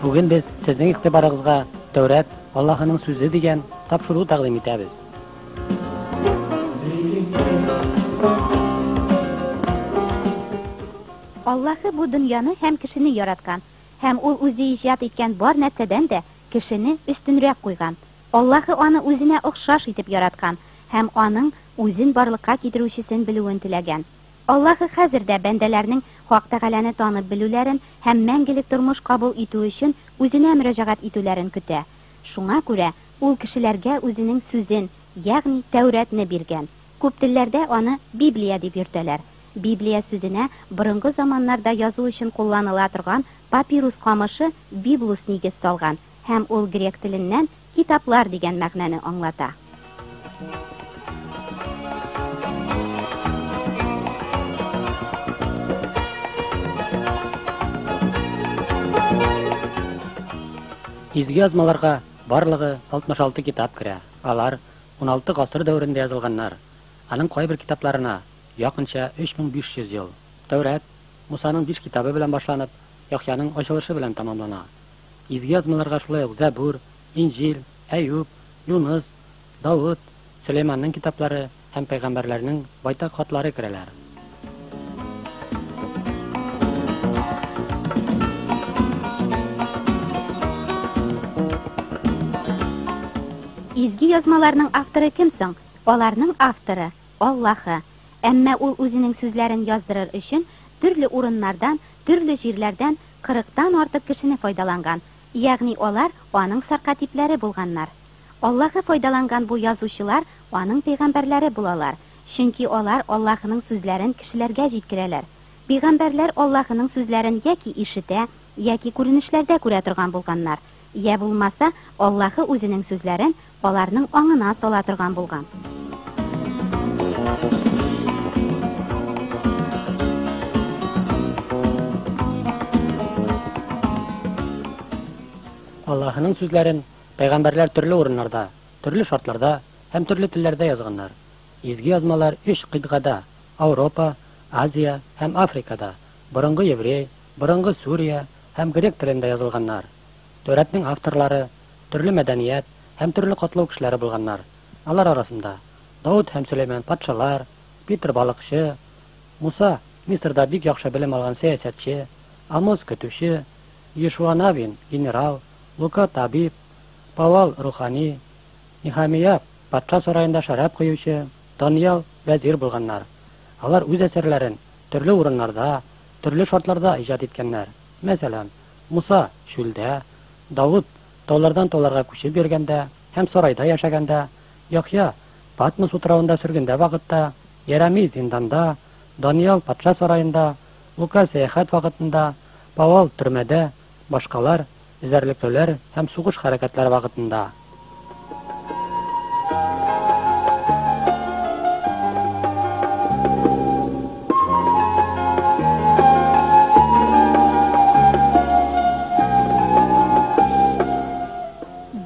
Бүген без сезнең игътибарыгызга Тәүрәт, Аллаһының сүзе дигән тапшыру тәкъдим итәбез. Аллаһы бу дөньяны һәм кешене яраткан, һәм ул үзе иҗат иткән бар нәрсәдән дә кешене өстенрәк куйган. Аллаһы аны үзенә охшаш итеп яраткан һәм аның үзен барлыкка китерүчесен белүен теләгән. Аллаһы хәзер дә бәндәләрнең Хак Тәгаләне танып белүләрен һәм мәңгелек тормыш кабул итү өчен үзенә мөрәҗәгать итүләрен көтә. Шуңа күрә ул кешеләргә үзенең сүзен, ягъни Тәүрәтне биргән. Күп телләрдә аны Библия дип йөртәләр. Библия сүзенә борынгы заманнарда язу өчен кулланыла торган папирус камышы библус нигез салган һәм ул грек теленнән китаплар дигән мәгънәне аңлата. Изге язмаларга барлыгы 66 китап керә. Алар 16 гасыр дәверендә язылганнар. Аның кайбер китапларына якынча 3500 ел. Тәүрәт Мусаның биш китабы белән башланып, Яхъяның ачылышы белән тәмамлана. Изге язмаларга шулай ук Зәбур, Инҗил, Әюб, Юныс, Давыт, Сөләйманның китаплары һәм пәйгамбәрләрнең байтак хатлары керәләр. Изге язмаларның авторы кем соң? Аларның авторы, Аллаһы. Әмма ул үзенең сүзләрен яздырыр өчен төрле урыннардан, төрле җирләрдән кырыктан артык кешене файдаланган, ягъни алар аның саркатипләре булганнар. Аллаһы файдаланган бу язучылар аның пәйгамбәрләре булалар, чөнки алар Аллаһының сүзләрен кешеләргә җиткерәләр. Пәйгамбәрләр Аллаһының сүзләрен яки ишетә, яки күренешләрдә күрә торган булганнар, йә булмаса, Аллаһы үзенең сүзләрен аларның аңына сала торган булган. Аллаһының сүзләрен пәйгамбәрләр төрле урыннарда, төрле шартларда һәм төрле телләрдә язганнар. Изге язмалар өч кыйтгада, Ауропа, Азия һәм Африкада, борынгы еврей, борынгы Сүрия һәм грек телендә язылганнар. Тәүрәтнең авторлары төрле мәдәният һәм төрле катлау кешеләре булганнар. Алар арасында Давыт һәм Сөләйман патшалар, Питер балыкчы, Муса Мисырда бик яхшы белем алган сәясәтче, Амос көтүче, Ешуа Навин генерал, Лука табиб, Пауал рухани, Нехемия патша сараенда шәраб коючы, Даниял вәзир булганнар. Алар үз әсәрләрен төрле урыннарда, төрле шартларда иҗат иткәннәр. Мәсәлән, Муса чүлдә, Давыт таулардан тауларга күчеп йөргәндә һәм сарайда яшәгәндә, Яхъя Патмос утравында сөргендә вакытта, Ярәми зинданда, Даниял патша сараенда, Лука сәяхәт вакытында, Пауал төрмәдә, башкалар эзәрлекләүләр һәм сугыш хәрәкәтләре вакытында.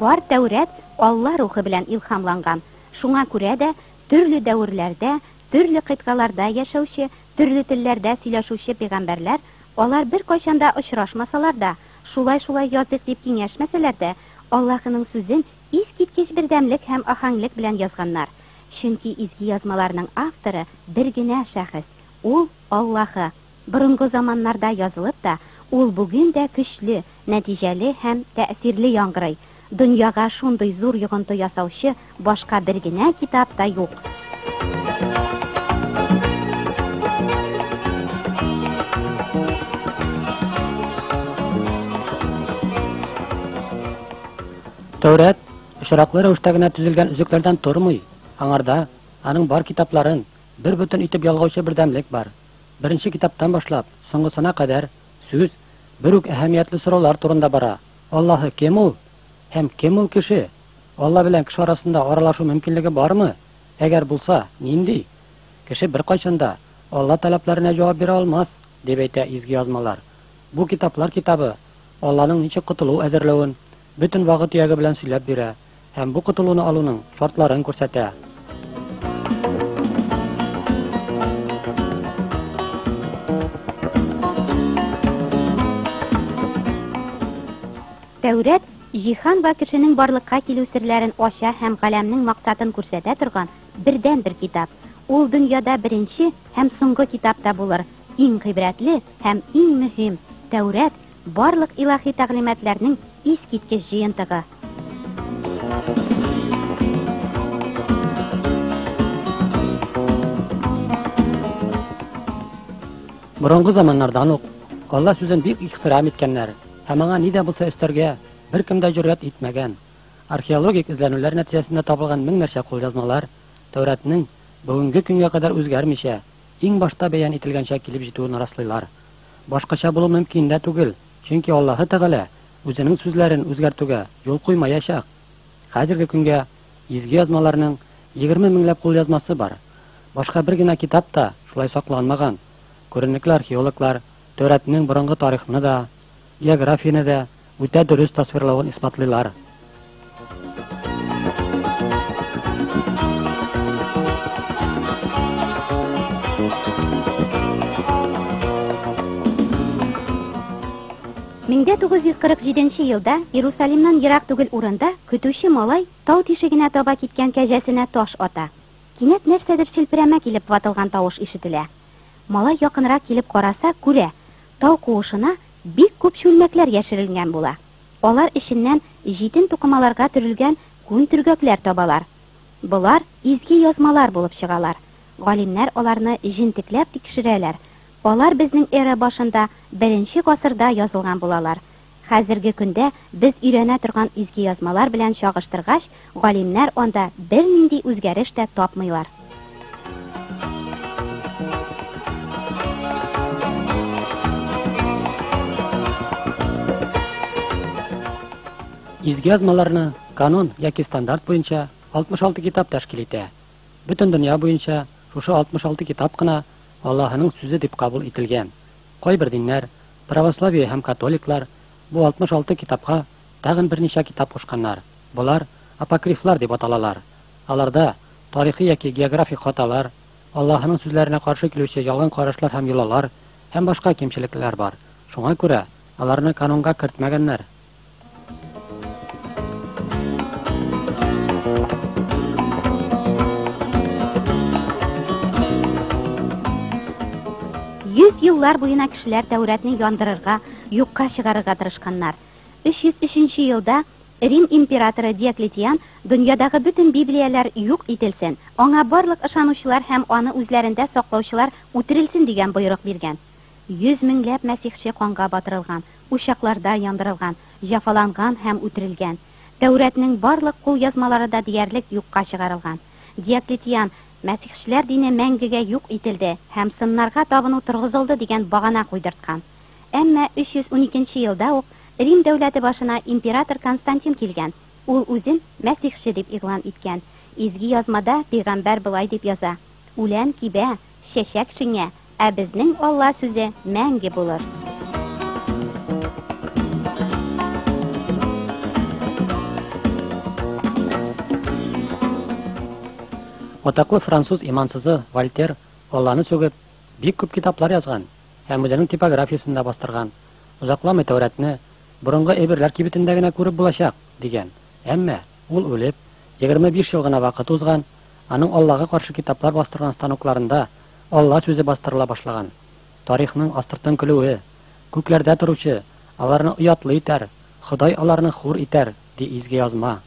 Бар Тәүрәт Алла рухы белән илһамланган. Шуңа күрә дә төрле дәверләрдә, төрле кыйтгаларда яшәүче, төрле телләрдә сөйләшүче пәйгамбәрләр, алар беркайчан да очрашмасалар да, шулай-шулай языйк дип киңәшмәсәләр дә, Аллаһының сүзен искиткеч бердәмлек һәм аһәңлек белән язганнар. Чөнки изге язмаларның авторы бер генә шәхес, ул Аллаһы. Борынгы заманнарда язылып та, ул бүген дә көчле, нәтиҗәле һәм тәэсирле яңгырый. Дөньяга шундый зур йогынты ясаучы башка бер генә китап та юк. Тәүрәт очраклы рәвештә генә төзелгән өзекләрдән тормый. Аңарда аның бар китапларын бер бөтен итеп ялгаучы бердәмлек бар. Беренче китаптан башлап, соңгысына кадәр сүз бер үк әһәмиятле сораулар турында бара. Аллаһы кем ул? Һәм кем ул кеше? Алла белән кеше арасында аралашу мөмкинлеге бармы? Әгәр булса, нинди? Кеше беркайчан да Алла таләпләренә җавап бирә алмас, дип әйтә Изге Язмалар. Бу китаплар китабы Алланың ничек котылу әзерләвен бөтен вагы-төяге белән сөйләп бирә һәм бу котылуны алуның шартларын күрсәтә. Тәүрәт җиһан вә кешенең барлыкка килү серләрен ача һәм галәмнең максатын күрсәтә торган бердәнбер китап. Ул дөньяда беренче һәм соңгы китап та булыр, иң гыйбрәтле һәм иң мөһим. Тәүрәт барлык илаһи тәгълиматларның искиткеч җыентыгы. Борынгы заманнардан ук Алла сүзен бик ихтирам иткәннәр һәм аңа ни дә булса өстәргә беркем дә җөрьәт итмәгән. Археологик эзләнүләр нәтиҗәсендә табылган меңнәрчә кулъязмалар Тәүрәтнең бүгенге көнгә кадәр үзгәрмичә, иң башта бәян ителгәнчә килеп җитүен раслыйлар. Башкача булу мөмкин дә түгел, чөнки Аллаһы Тәгалә үзенең сүзләрен үзгәртүгә юл куймаячак. Хәзерге көнгә Изге Язмаларның 20 меңләп кулъязмасы бар. Башка бер генә китап та шулай сакланмаган. Күренекле археологлар Тәүрәтнең борынгы тарихны да, географияне дә үтә дөрес тасвирлавын исбатлыйлар. Меңдә 947 елда Иерусалимнан ерак түгел урында көтүче малай тау тишегенә таба киткән кәҗәсенә таш ата. Кинәт нәрсәдер челперәмә килеп ватылган тавыш ишетелә. Малай якынрак килеп караса, күрә, тау куышына бик күп чүлмәкләр яшерелгән була. Алар эченнән җитен тукымаларга төрелгән күн төргәкләр табалар. Болар изге язмалар булып чыгалар. Галимнәр аларны җентекләп тикшерәләр. Алар безнең эра башында беренче гасырда язылган булалар. Хәзерге көндә без өйрәнә торган изге язмалар белән чагыштыргач, галимнәр анда бернинди үзгәреш тә тапмыйлар. Изге язмаларны канон яки стандарт буенча 66 китап тәшкил итә. Бөтен дөнья буенча шушы 66 китап кына Аллаһының сүзе дип кабул ителгән. Кайбер диннәр, православие һәм католиклар бу 66 китапка тагын берничә китап кушканнар. Болар апокрифлар дип аталалар. Аларда тарихи яки географик хаталар, Аллаһының сүзләренә каршы килүче ялган карашлар һәм йолалар һәм башка кимчелекләр бар. Шуңа күрә аларны канонга кертмәгәннәр. Йөз еллар буена кешеләр Тәүрәтне яндырырга, юкка чыгарырга тырышканнар. 303 елда Рим императоры Диоклетиан дөньядагы бөтен Библияләр юк ителсен, аңа барлык ышанучылар һәм аны үзләрендә саклаучылар үтерелсен дигән боерык биргән. Йөз меңләп мәсихче канга батырылган, учакларда яндырылган, җәфаланган һәм үтерелгән. Тәүрәтнең барлык кулъязмалары да диярлек юкка чыгарылган. Диоклетиан мәсихчеләр дине мәңгегә юк ителде һәм сыннарга табыну торгызылды дигән багана куйдырткан. Әмма 312 елда ук Рим дәүләте башына император Константин килгән. Ул үзен мәсихче дип игълан иткән. Изге язмада пәйгамбәр болай дип яза: Үлән кибә, чәчәк шиңә, ә безнең Алла сүзе мәңге булыр. Атаклы француз имансызы Вольтер Алланы сүгеп, бик күп китаплар язган һәм үзенең типографиясендә бастырган. Озакламый Тәүрәтне борынгы әйберләр кибетендә генә күреп булачак, дигән. Әмма ул үлеп, 25 ел гына вакыт узган, аның Аллага каршы китаплар бастырган станокларында Алла сүзе бастырыла башлаган. Тарихның астыртын көлүе, күкләрдә торучы аларны оятлы итәр, Ходай аларны хур итәр, ди изге язма.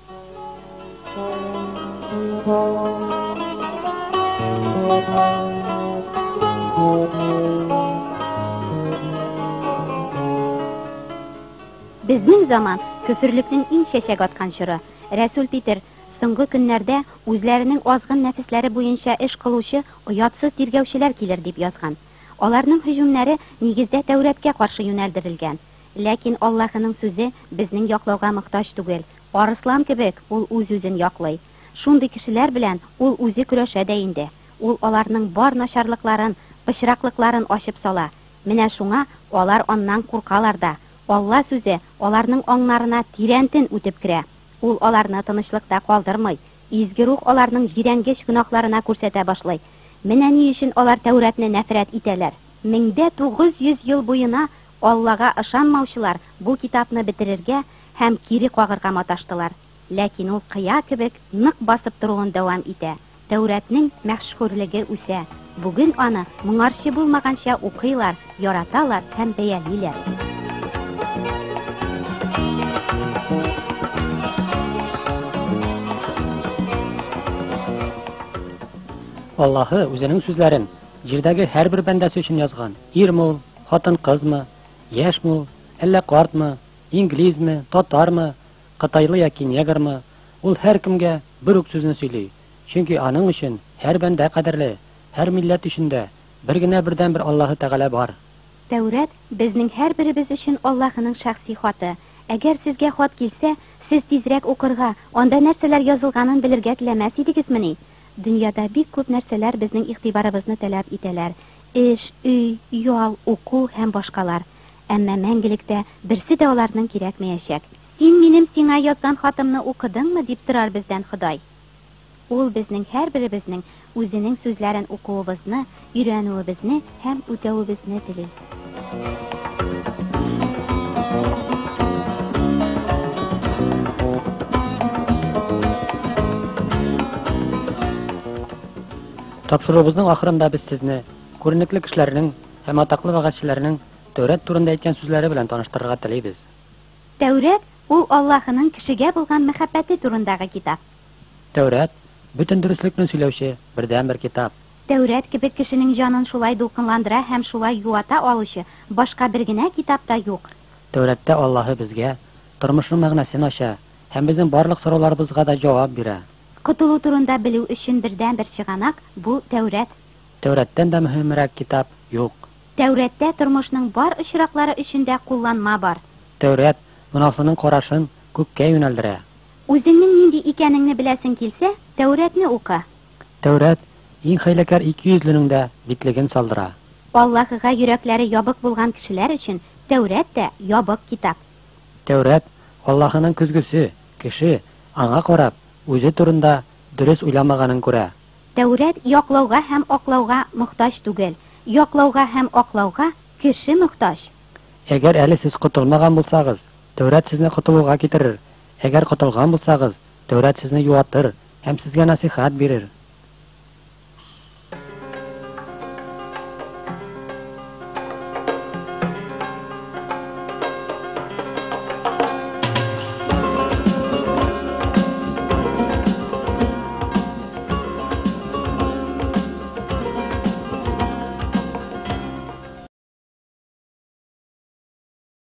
Безнең заман көферлекнең иң чәчәк аткан чоры. Рәсүл Питер соңгы көннәрдә үзләренең азгын нәфесләре буенча эш кылучы оятсыз тиргәүчеләр килер дип язган. Аларның һөҗүмнәре нигездә Тәүрәткә каршы юнәлдерелгән. Ләкин Аллаһының сүзе безнең яклауга мохтаҗ түгел. Арыслан кебек ул үз-үзен яклый. Шундый кешеләр белән ул үзе көрәшә дә инде. Ул аларның бар начарлыкларын, пычраклыкларын ачып сала. Менә шуңа алар аннан куркалар да. Алла сүзе аларның аңнарына тирәнтен үтеп керә. Ул аларны тынычлыкта калдырмый. Изге рух аларның җирәнгеч гөнаһларына күрсәтә башлый. Менә ни өчен алар Тәүрәтне нәфрәт итәләр. 1900 ел буена Аллага ышанмаучылар бу китапны бетерергә һәм кире кагырга маташтылар. Ләкин ул кыя кебек нык басып торуын дәвам итә. Тәүрәтнең мәшһүрлеге үсә. Бүген аны моңарчы булмаганча укыйлар, яраталар һәм бәялиләр. Аллаһы үзенең сүзләрен җирдәге һәрбер бәндәсе өчен язган. Ирме ул, хатын-кызмы, яшьме ул, әллә картмы, инглизме, татармы, кытайлы яки негрмы, ул һәркемгә бер үк сүзне сөйли. Чөнки аның өчен һәр бәндә кадерле, һәр милләт өчен дә бер генә бердәнбер Аллаһы Тәгалә бар. Тәүрәт безнең һәрберебез өчен Аллаһының шәхси хаты. Әгәр сезгә хат килсә, сез тизрәк укырга, анда нәрсәләр язылганын белергә теләмәс идегезмени? Дөньяда бик күп нәрсәләр безнең игътибарыбызны таләп итәләр. Эш, өй, ял, уку һәм башкалар. Әмма мәңгелектә берсе дә аларның кирәкмәячәк. Син минем сиңа язган хатымны укыдыңмы, дип сорар бездән Ходай. Ул безнең һәрберебезнең үзенең сүзләрен укуыбызны, өйрәнүебезне һәм үтәвебезне тели. Тапшыруыбызның ахырында без сезне күренекле кешеләрнең һәм атаклы вәгазьчеләрнең Тәүрәт турында әйткән сүзләре белән таныштырырга телибез. Тәүрәт ул Аллаһының кешегә булган мәхәббәте турындагы китап. Тәүрәт, бөтен дөреслекне сөйләүче бердәнбер китап. Тәүрәт кебек кешенең җанын шулай дулкынландыра һәм шулай юата алучы башка бер генә китап та юк. Тәүрәттә Аллаһы безгә тормышның мәгънәсен ача һәм безнең барлык сорауларыбызга да җавап бирә. Котылу турында белү өчен бердәнбер чыганак бу Тәүрәт. Тәүрәттән дә мөһимрәк китап юк. Тәүрәттә тормышның бар очраклары өчен дә кулланма бар. Тәүрәт гөнаһлының карашын күккә юнәлдерә. Үзеңнең нинди икәнеңне беләсең килсә, Тәүрәтне укы. Тәүрәт иң хәйләкәр икейөзленең дә битлеген салдыра. Аллаһыга йөрәкләре ябык булган кешеләр өчен Тәүрәт тә ябык китап. Тәүрәт Аллаһының көзгесе, кеше, аңа карап, үзе турында дөрес уйламаганын күрә. Тәүрәт яклауга һәм аклауга мохтаҗ түгел. Яклауга һәм аклауга кеше мохтаҗ. Әгәр әле сез котылмаган булсагыз, Тәүрәт сезне котылуга китерер. Әгәр котылган булсагыз, Тәүрәт сезне юатыр һәм сезгә нәсыйхәт бирер.